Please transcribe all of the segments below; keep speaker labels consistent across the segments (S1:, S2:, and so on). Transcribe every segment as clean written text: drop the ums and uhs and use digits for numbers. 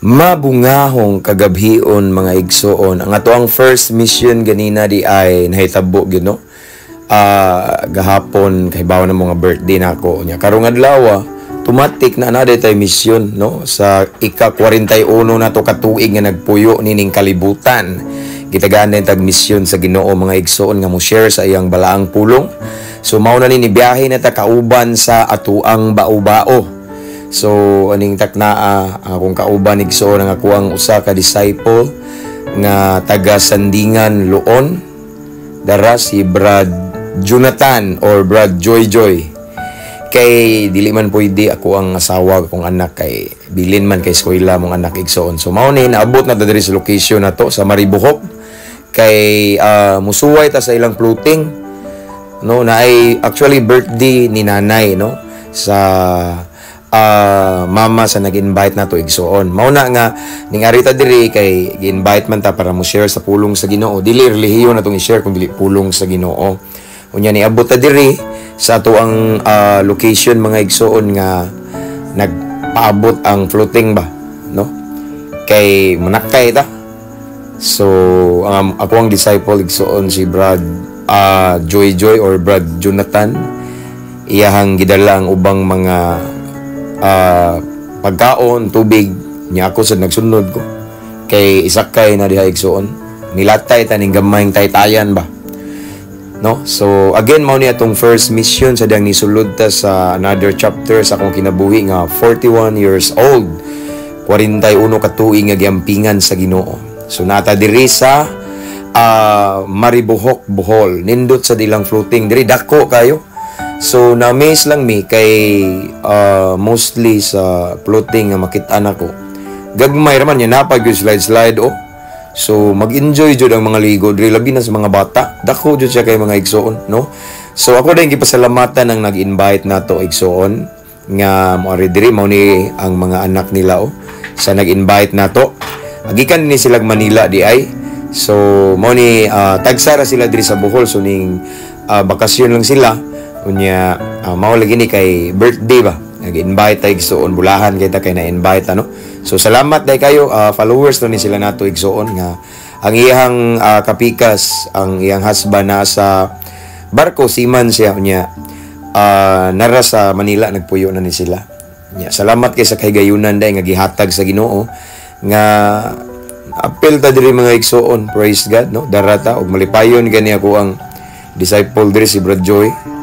S1: Mabungahong kagabhion, mga igsoon. Ang ato ang first mission ganina di ay nahitabo gyud, no. Gahapon kahibaw na mga birthday nako nya. Karong adlaw, automatic na na tay mission, no, sa ika 41 na to katuig nga nagpuyo nining kalibutan. Gitagaan din tag mission sa Ginoo, mga igsoon, nga mo share sa iyang balaang pulong. So mao na ni nibiyahe na ta kauban sa atuang bao-bao. So aning taknaa, akong kauban, igsoon, ang akuang usa ka disciple nga taga Sandingan, Loon. Dara si Brad Jonathan or Brad Joy Joy. Kay dili man pwede ako ang asawa, akong anak, kay bilin man kay eskwela mong anak, igsoon. So mao ni naabot na ta diri sa location na to sa Maribojoc kay musuway ta sa ilang floating, no, na ay actually birthday ni nanay, no, sa mama sa nag-invite na to, igsoon. Mao na nga ning arita diri kay gi-invite man ta para mo share sa pulong sa Ginoo. Dili relihiyon natong i-share kung dili pulong sa Ginoo. Unya niabot ta diri sa ato ang location, mga igsoon, nga nagpaabot ang floating ba, no? Kay manakay ta. So ako ang disciple, igsoon, si Brad Joy Joy or Brad Jonathan, iyahang gidala ang ubang mga pagkaon, tubig niya. Ako sa nagsunod ko kay isakay na diha, igsoon. Nilatay ta ning gamayng taytayan ba, no? So again, mao ni atong first mission sa diyang nisulod ta sa another chapter sa akong kinabuhi nga 41 years old, 41 ka tuig nga giampingan sa Ginoo. So nata diri sa Maribojoc, Bohol. Nindot sa dilang floating diri, dako kayo. So na-amaze lang mi kay mostly sa floating nga makita nako, gagmay raman niya, napag yung slide slide oh. So mag-enjoy jud ang mga ligo diri, labi na sa mga bata. Dako jud siya kay, mga igsoon, no? So ako din gipasalamatan ang nag-invite nato, igsoon, nga moari diri. Mao ni ang mga anak nila oh, sa nag-invite nato. Gikan ni sila Manila di ay. So mao ni tagsa ra sila diri sa Bohol, so ning bakasyon lang sila. Unya mao lagi ni kay birthday ba. Nag-invite tay, igsoon, bulahan kay ta kay na-invite ano. So salamat day kayo, followers no ni sila nato, igsoon, nga ang iyang kapikas, ang iyang husband na sa barko, seaman siya, unya nara sa Manila nagpuyo na ni sila. Nya, salamat kay sa kahigayunan day nga gihatag sa Ginoo nga apil ta diri, mga igsoon. Praise God, no? Darata og malipayon gani ako ang disciple diri, si Brad Joy.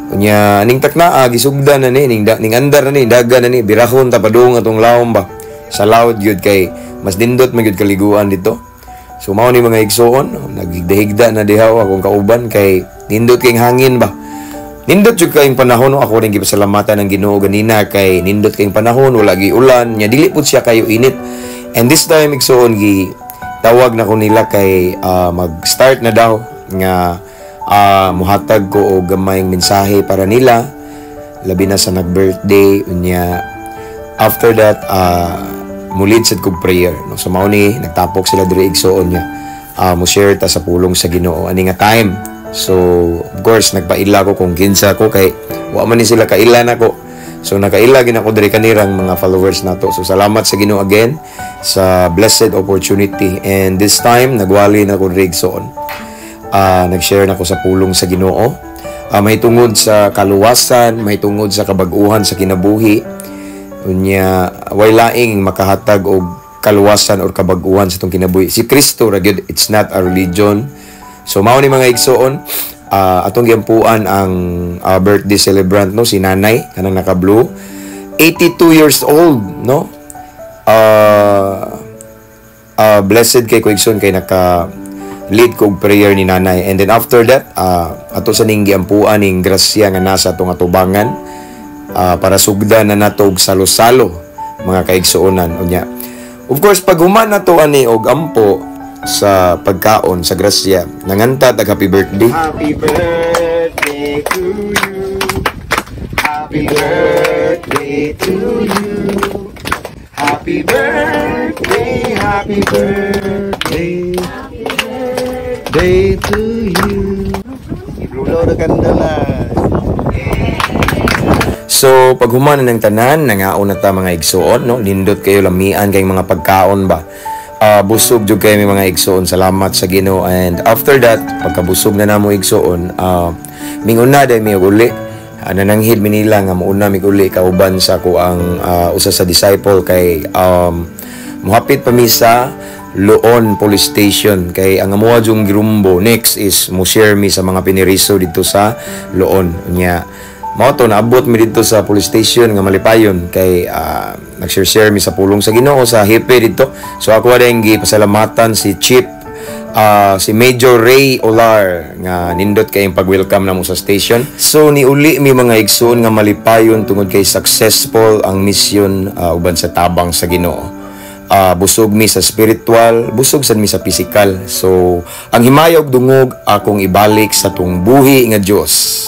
S1: Unya ning takna gisugdan na ni ning, ning andar na ni daga na ni birahon ta padung atong lawom ba. Sa laot gyud kay mas nindot man gyud kaliguan dito. So mao ni, mga igsoon, naghigda-higda na diha akong kauban kay nindot kay hangin ba. Nindot jud kayong panahon, no? Ako rin gipasalamatan ng Ginoo ganina kay nindot kayong panahon, wala gi ulan, nya dili pud siya kayo init. And this time, igsoon, gi tawag na ko nila kay mag-start na daw nga muhatag ko og gamayng mensahe para nila, labi na sa nag-birthday. Unya after that mulid sad kog prayer, no? So mao ni nagtapok sila diri, igsoon, niya mo share ta sa pulong sa Ginoo ani nga time. So of course nagpaila ko kung kinsa ko kay wa man ni sila kaila nako. So nakaila gin ako diri kanirang mga followers nato. So salamat sa Ginoo again sa blessed opportunity, and this time nagwali na ko diri, igsoon, nag-share na ko sa pulong sa Ginoo. May tungod sa kaluwasan, may tungod sa kabag-uhan sa kinabuhi. Unya way laing makahatag og kaluwasan or kabag-uhan sa itong kinabuhi. Si Kristo ra gyud, it's not a religion. So mao ni, mga igsoon, atong giampuan ang birthday celebrant, no, si nanay kanang naka-blue. 82 years old, no? Blessed kay ko, igsoon, kay naka lead ko og prayer ni nanay. And then after that, ato sa ning giampuan ning grasya nga nasa atong atubangan para sugdan na nato og salo-salo, mga kaigsuonan. Unya of course pag human nato ani og ampo sa pagkaon sa grasya, nanganta tag happy birthday.
S2: Happy birthday to you. Happy birthday to you. Happy birthday, happy birthday. Day to you. Blow the candle.
S1: So pag human na ng tanan, nangaon na ta, mga igsuon, no? Nindot kayo, lamian kay mga pagkaon ba. Busog jud kay mga igsuon, salamat sa Ginoo. And after that, pagkabusog na namo, igsuon, minguna day mi og uli. Nananghid mi nila nga muuna mig uli kauban sa ko ang usa sa disciple kay muhapit pa mi sa Loon Police Station kay ang amuha jung girumbo next is mo share mi sa mga piniriso dito sa Loon. Nya mao to, naabot mi dito sa police station nga malipayon kay nag-share-share mi sa pulong sa Ginoo sa hepe dito. So ako din gipasalamatan si Chief, si Major Ray Olar nga nindot kayong pag-welcome namo sa station. So niuli mi, mga igsoon, nga malipayon tungod kay successful ang mission uban sa tabang sa Ginoo. Busog mi sa spiritual, busog sad mi sa physical. So ang himaya ug dungog akong ibalik sa tong buhi nga Dios.